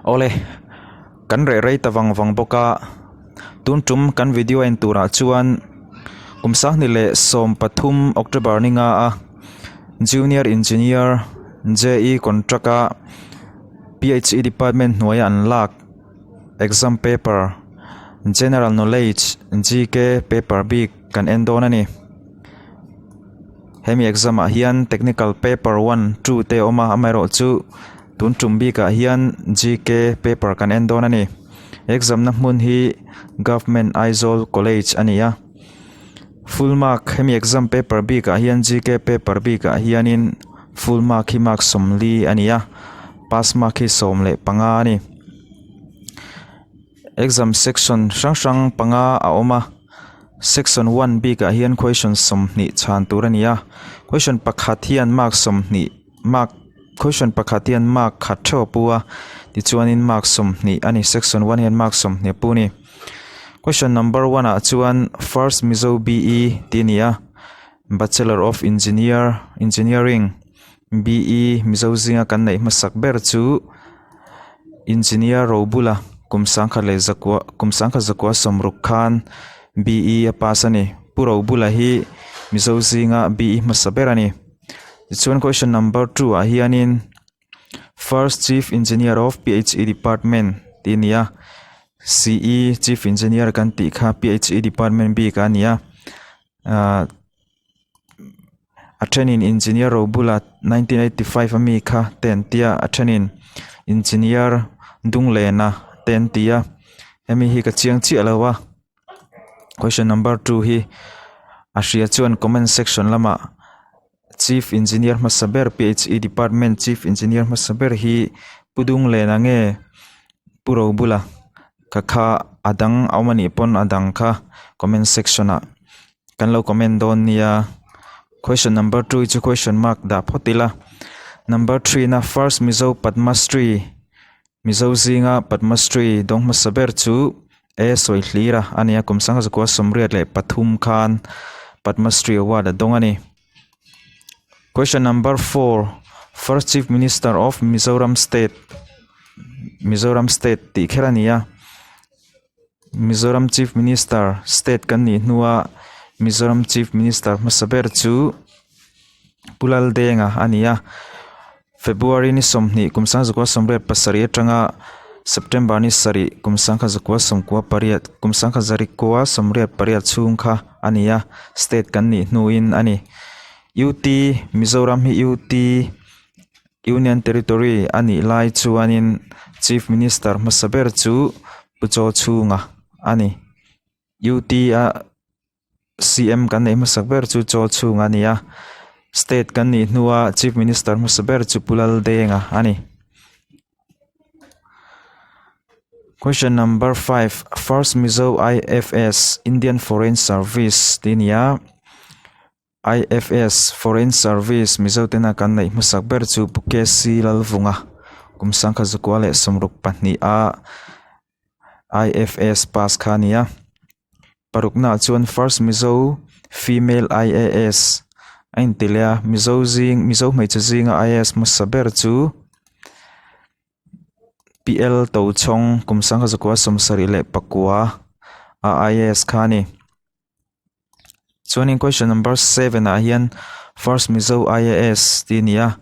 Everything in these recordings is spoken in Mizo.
Awle, kan reh rei ta vang vang bawk a, tun tum kan video en turah chuan kum sanghnih leh 13 October ni nga a Junior Engineer JE contract a PHE department hnuaia an lak exam paper General Knowledge GK paper bik kan en dawn a ni. Hemi exam ah hian technical paper one two te a awm a amaherawhchu tun tum bikah hian GK paper kan en dawn a ni. Exam na hmun hi Government Aizawl College a ni a full mark hemi exam paper bikah hian GK paper bikah hianin full mark hi mark 40 a ni a pass mark hi 15 a ni. Exam section hrang hrang panga a awm a section one bikah hian question 20 chhan tur a ni a question pakhat hian mark 20 mark question pakhat hian mark khat theuh a pu a tichuanin mark 20 a ni section one hian mark 20 a pu a ni question number one ah chuan first mizo B E tih a ni a bachelor of engineer engineering B E mizo zinga kan neih hmasak ber chu engineer Robula kum sangkhat leh zakua kum sangkhat zakua sawmruk khan B E a pass a ni Pu Robula hi mizo zinga B E hmasa ber a ni tichuan question number 2 ah hianin first chief engineer of P H E department tih a ni a C E chief engineer kan tih kha P H E department bik a ni a ahh a thenin engineer Robula 1985 ami kha te an tia a thenin engineer Dunglena te an ti a hemi hi ka chiang chiah lo a question number 2 hi a hria chuan comment section lamah chief engineer hmasa ber P H E department chief engineer hmasa ber hi Pu Dunglena nge Pu Robula ka kha a dang a awm anih pawn a dang kha comment section ah kan lo comment dawn nia question number 2 hi chu question mark dah phawt ila number 3 na first mizo padmasri mizo zinga padmasri dawng hmasa ber chu e sawi hlir a ani a kum sangha zakua 83 khan padmasri award a dawng a ni question number 4 first chief minister of mizoram state mizoram state tih kher a ni a. Mizoram Chief Minister state kan nih hnua Mizoram Chief Minister hmasa ber chu Pu Laldenga a ni a February ni 20 kum 1987 atanga September ni 7 kum 1998 kum 1998 chhung kha a ni a state kan nih hnuin a ni U T Mizoram hi U T Union Territory a nih lai chuanin Chief Minister hmasa ber chu Pu Chaw Chhunga a ni. U T a C M kan neih hmasak ber chu Chaw Chhunga a ni a, State kan nih hnua Chief Minister hmasa ber chu Pu Laldenga a ni. Question number 5 First Mizo I F S Indian Foreign Service tih a ni a. I F S Foreign Service Mizo tena kan neih hmasak ber chu Pu K C Lalvunga kum 1962 a I F S pass kha a ni a parukna ah chuan first Mizo female I A S a inti leh a Mizo zing Mizo hmeichhe zinga I A S hmasa ber chu P L Tochhawng kum 1974 a I A S kha a ni. Chuanin question number 7 ah hian first Mizo I A S tih a ni a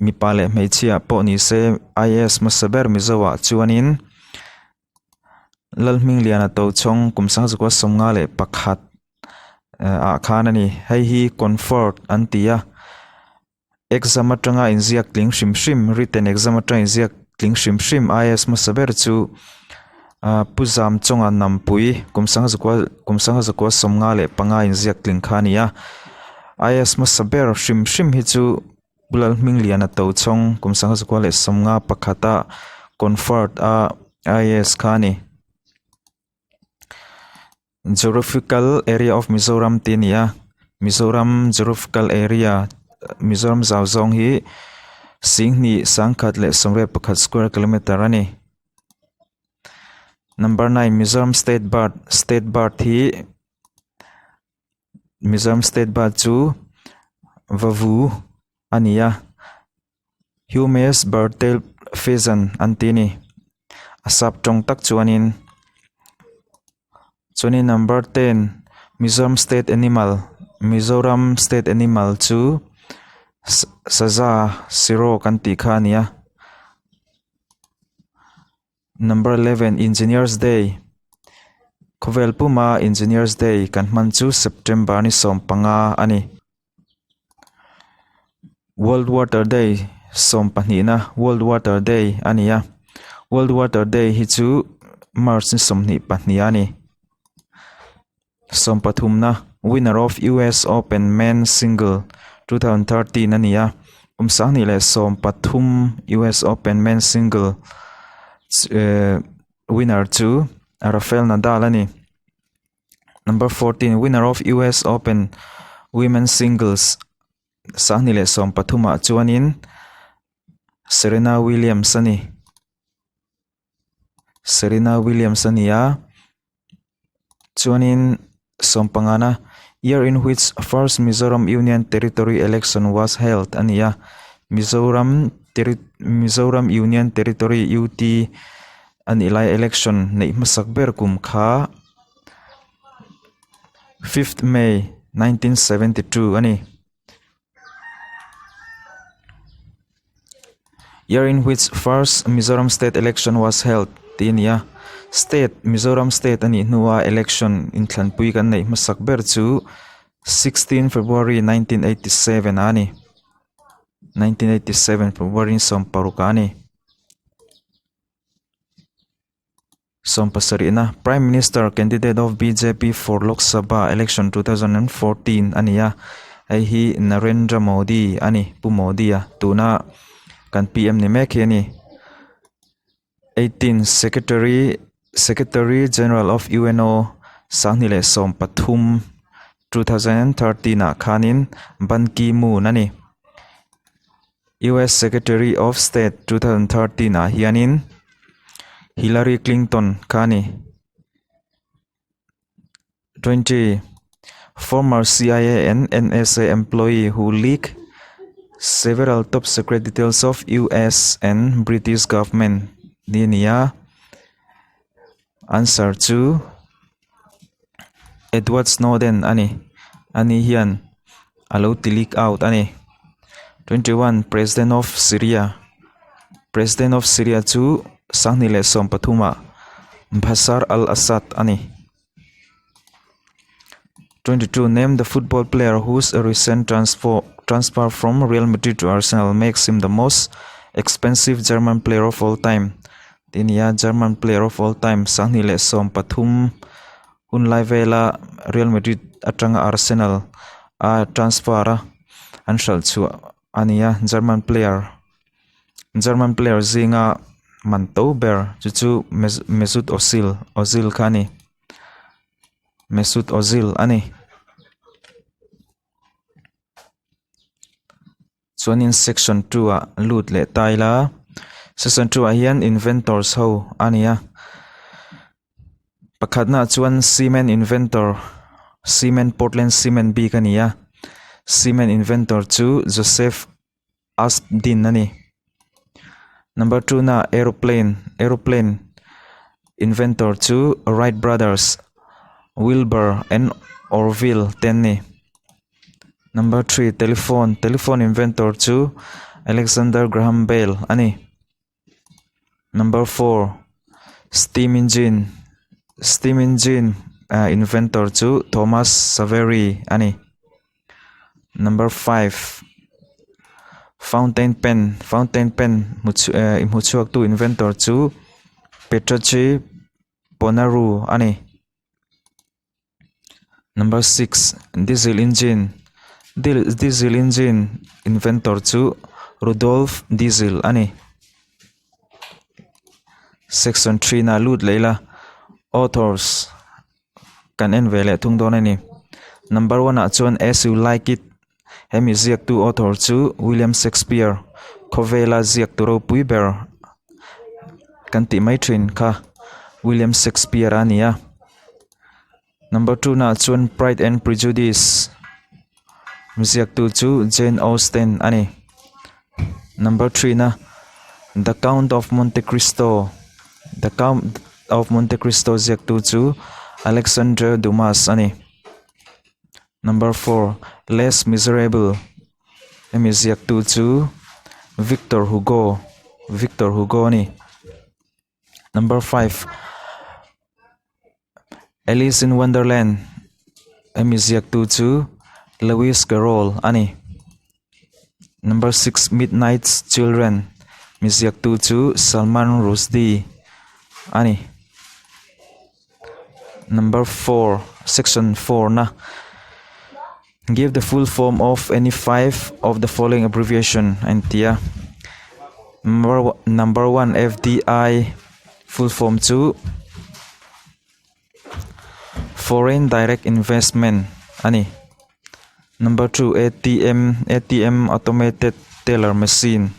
mipa leh hmeichhia pawh ni se I A S hmasa ber Mizo ah chuanin Lalhmingliana Tochhawng kum 1951 ah khan a ni hei hi comfort an ti a exam atanga inziak tling hrim hrim written exam atanga inziak tling hrim hrim I A S hmasa ber chu ah Pu Zam Chawnga Nampui kum 1995 inziak tling kha a ni a I A S hmasa ber hrim hrim hi chu Pu Lalhmingliana Tochhawng kum 1951 a convert a I A S kha a ni. Geographical area of Mizoram tih a ni a Mizoram geographical area Mizoram zau zawng hi 21,181 square kilometer a ni. Number 9 Mizoram state bird state bird hi Mizoram state bird chu vavu a ni a Hume's bird tail pheasant an ti a ni. A sap tawng tak chuanin chuanin number ten Mizoram state animal Mizoram state animal chu saza siro kan tih kha a ni a. Number 11 Engineers Day Khawvel puma Engineers Day kan hman chu September ni 15 a ni. World Water Day 12na World Water Day a ni a. World Water Day hi chu March ni 22 a ni. Sawmpathumna, Winner of US Open Men's Single 2013 a ni a, kum 2013 US Open Men's Single winner chu Rafael Nadal a ni. Number 14, Winner of US Open Women's Singles 2013 ah chuanin Serena Williams a ni. Serena Williams a ni a. Chuanin sawmpangana year in which first Mizoram Union Territory election was held a ni a. Mizoram Mizoram Union Territory UT a nih lai election neih hmasak ber kum kha fifth May 1972 a ni. Year in which first Mizoram state election was held tih a ni a. State Mizoram state a nih hnua election inthlanpui kan neih hmasak ber chu 16 February 1987 a ni. 1987 February 16 a ni. Sawmpasarihna, Prime Minister candidate of bjp for Lok Sabha election 2014 a ni a, hei hi Narendra Modi a ni, Pu Modi a, tuna kan PM ni mek hi a ni. 18 Secretary Secretary General of UNO 2013 2013 ah khanin Ban Ki-moon a ni. US Secretary of State 2013 ah hianin Hillary Clinton kha a ni. 20 Former CIA and NSA employee who leaked several top secret details of US and British government ni a ni a. Answer chu Edward Snowden a ni. Ani hian a lo ti leak out a ni. 21 President of Syria President of Syria chu 2013 ah Bashar al-Assad a ni. 22 Name the football player whose recent transfer transfer from Real Madrid to Arsenal makes him the most expensive German player of all time. Tih a ni a, German player of all time 2013 hun lai vela Real Madrid atanga Arsenal a transfer a an hralh chhuah a ni a German player German player zinga man to ber chu chu Mesut Ozil Ozil kha a ni Mesut Ozil a ni. Chuanin section 2 ah lut leh ta ila section 2 ah hian inventors ho a ni a pakhatna chuan cement inventor cement portland cement bik a ni a cement inventor chu Joseph Aspdin a ni number 2 na aeroplane aeroplane inventor chu Wright brothers Wilbur and Orville te an ni. Number 3 telephone telephone inventor chu Alexander Graham Bell a ni. Number 4 steam engine steam engine ah inventor chu Thomas Savery a ni. Number 5 fountain pen fountain pen hmu chhu eh hmu chhuak tu inventor chu Petrache Ponaru a ni. Number 6 diesel engine diesel engine inventor chu Rudolf Diesel a ni. Section 3 na lut leh ila authors kan en ve leh thung dawn a ni. Number 1 ah chuan as you like it hemi ziaktu author chu William Shakespeare khawvela ziaktu ropui ber kan tih mai thin kha William Shakespeare a ni a. Number 2 na chuan Pride and Prejudice ziaktu chu Jane Austen a ni. Number 3 na The Count of Monte Cristo. The Count of Monte Cristo ziaktu chu Alexandre Dumas a ni. Number 4 Les Miserables hemi ziaktu chu Victor Hugo Victor Hugo a ni. Number 5 Alice in Wonderland hemi ziaktu chu Lewis Carroll a ni. Number 6 Midnight's Children mi ziaktu chu Salman Rushdie a ni. Number 4 section 4 na Give the full form of any five of the following abbreviation a inti a. Number number 1 FDI full form chu Foreign Direct Investment a ni. Number 2 ATM ATM Automated Teller Machine.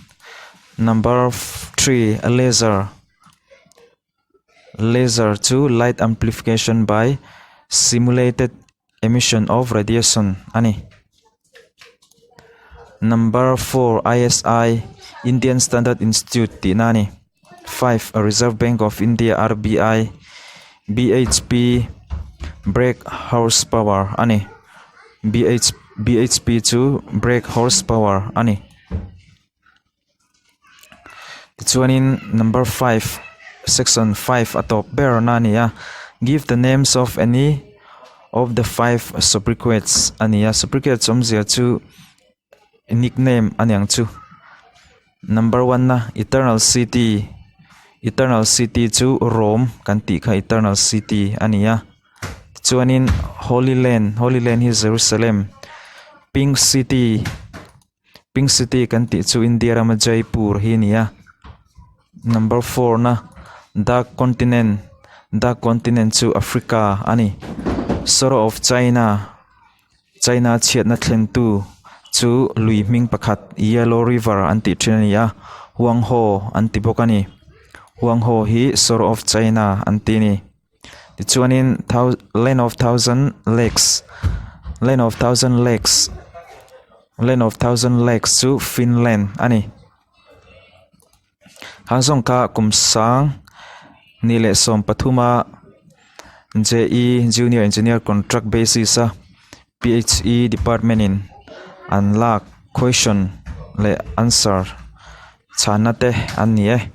Number 3 Laser Laser chu light amplification by simulated emission of radiation a ni. Number 4 ISI Indian Standard Institute tihna a ni. 5 Reserve Bank of India RBI BHP Brake Horsepower a ni. BH BHP chu Brake Horsepower a ni. Tichuanin number 5 section 5 a tawp ber na a ni a give the names of any of the five sobriquets a ni a sobriquets awmzia chu nickname a niang chu number 1 na eternal city eternal city chu Rome kan tih kha eternal city a ni a tichuanin holy land holy land hi Jerusalem pink city Pink city kan tih chu India rama Jaipur hi a ni a number 4 na dark continent dark continent chu Africa a ni sorrow of China China chhiatna thlen tu chu lui hming pakhat yellow river an tih thin a ni a Huang Ho an ti bawk a ni Huang Ho hi sorrow of China an ti a ni. Tichuanin thou land of thousand lakes land of thousand lakes land of thousand lakes chu Finland a ni. Khang zawng kha kum sang ni leh 13 a J_E Junior Engineer Contract basis a P_H_E department in an lak question leh answer chhanna te an ni e.